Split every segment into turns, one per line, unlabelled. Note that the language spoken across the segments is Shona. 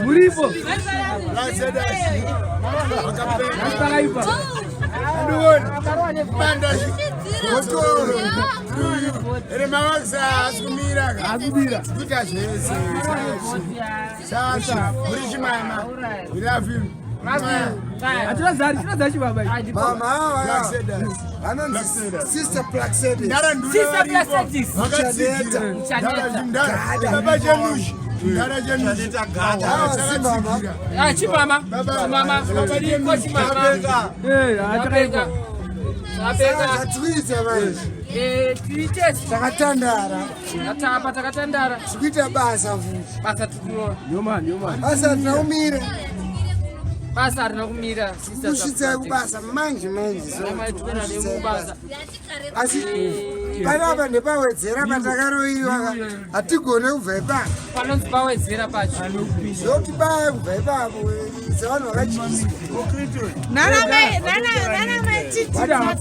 Muripo. Pakaipa. Akumira.
Kuita zvese. Sasa, muri chimama. We love you.
Hatina zari, hatina zari chibaba ichi.
Mama ava
Black Seders.
vanonzi Sister Plaxedes.
Ndara nduna
Sister
varipo.
Plaxedes.
Vakatsigira.
Muchaneta.
Ndara- Baba Chenushi. Ndara Chenushi.
Ava si mama.
Ah, chimama. Chimama. Chiriko chimama.
Eh,
Tapeka.
achakaipa.
Tapeka.
Zvatikuita manje
Eh, tiite.
takatandara
Tatapa takatandara.
tikuita basa futi
Basa tikuona.
Yomani, yomani.
basa rinaumira
Basa harina kumira. Sister.
kusvitsai kubasa manje manje so
Amai tukena nemubasa.
Asi panapa ndepawedzera patakaroiwa, hatigone kubva ipapo.
Panonzi pawedzera pacho.
Zoti baya kubva ipapo sevanhu vakadyiswa.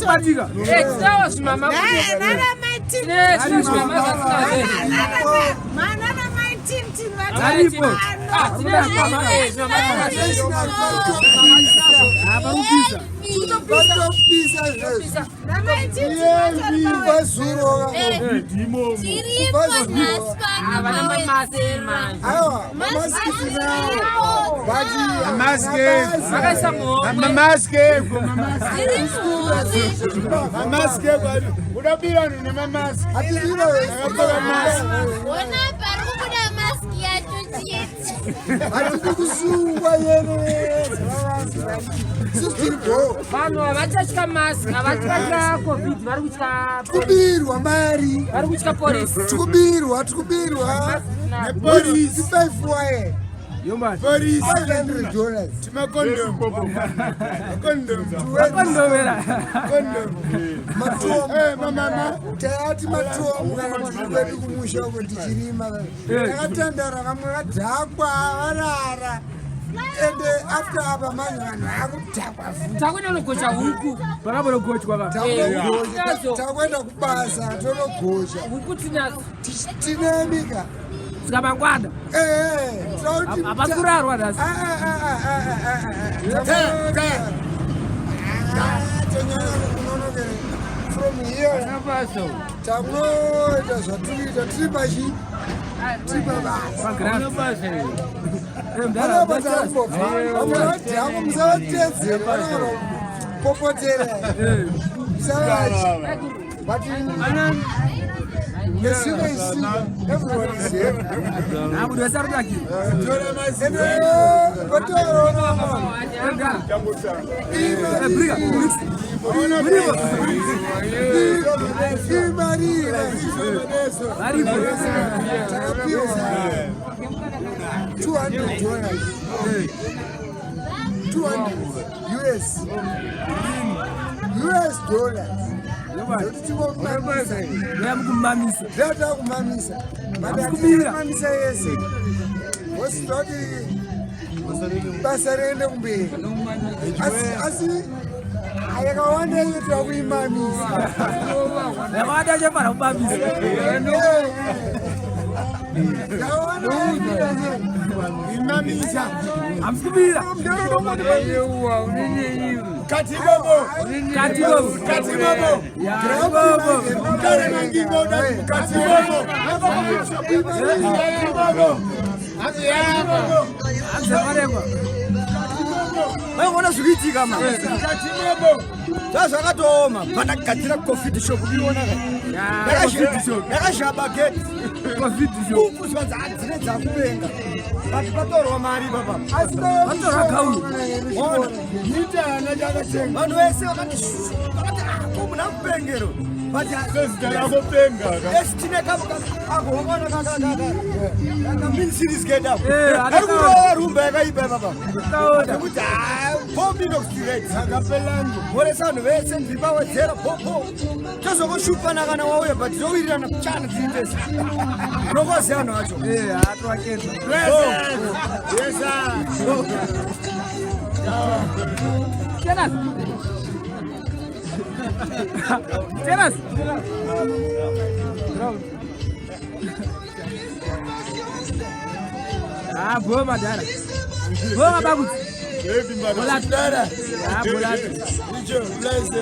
Batika.
Eh, tinawo zvimama. Tine tine zvimama zvatinazvo.
Aripo.
Ah, tine zvimama, eh, zvimama zvatinazvo.
Apa kupisa.
Vatopisa zvinezvi kubva zuro.
Tiripo nhasi
Ah, vana
pano.
mamasi manje.
Aiwa, mamaski tinawo, but
Mamaski.
Vakaisa muhomwe.
Mamaski.
Tiri muhomwe.
Mamaski. Udabira vanhu nemamaski.
Hatidira.
Akapfeka mask.
Ona pari kubuda maski yacho chete.
Hatidi kusungwa yere sisitirigo.
Vanhu havachatya mask, havatya COVID, vari kutya
Tikubirwa mari.
Vari kutya polisi.
Tikubirwa, tikubirwa.
Nepolisi.
Five wire.
Yomani.
Polisi.
$500.
Timakondom. Condom.
Kondomera.
Condom.
Matomu.
Eh, mamama.
Tayati matomu kana tiri kwedu kumusha uko tichirima, takatandara, vamwe vadhakwa, varara, ende after apa manje vanhu vakudhakwa futi.
Takuenda unogocha huku.
Pakabonogochwa ka.
Tinadzo.
Takuenda kubasa, tonogocha.
Huku tinadzo.
Tinemika.
Sika mangwana. Hapasi kurarwa nhasi.
Tonyanya kunonokere from here. Takunoita zvatikuita, tiri pachi, tiri pabasa.
Paground.
Panapa takumbobva, vamwe vadhako, musavatedzere, vanogona kupopotera, musavachi, but as you can see, everyone is here.
Abudu esarudaki.
Tora maziva.
Vatorona.
Briga.
Imari.
Varipo.
Takapiwa $200, 200 US dollars.
Yomani.
Zoti tingomamisa.
Ndoya mukumamisa.
Ndata kumamisa.
Kumira.
Kumamisa yese wositoti basa riende kumberi, asi yakawanda iyo takuimamisa.
Yakawanda chefana kumamisa.
Yakawanda.
Imamisa.
Hamusi kumira.
Katibobo.
Katibobo.
Katibobo.
Katibobo.
Mutare mangingo katibobo. Katibobo. Katibobo.
Hamzavarengwa.
Vaingona zvikuitika ma.
Katibobo.
Zvazvakatooma, pandagadzira coffee shop iriona, ndakashaba geti.
Covid shop.
Kupuzwa dzine dzakupenga, but patorwa mari papa.
Vatora kauru.
Mita ana chakatenga.
Vanhu vese vakati vakati, "Ah, ko munhu akupengero?" But
Zita rakopenga.
esi tine ako wakaona kamini series kedapo
Eh,
ari kurova rumba yakaipa ipapa.
Kaona.
Nekuti bominoxirate.
Akapelango.
Moresa vanhu vese, ndiri pawedzera popo, tozokoshupana kana wauya, but towirirana kuchana tiri tese, unokoziva vanhu vacho.
Eh, atwakeza.
Yes, sir.
Tenas. Tenas.
Ah, bho madhara. Bho mabakudzi.
Baby,
Bola.
Dara.
Ah, bola.
Icho, blessed.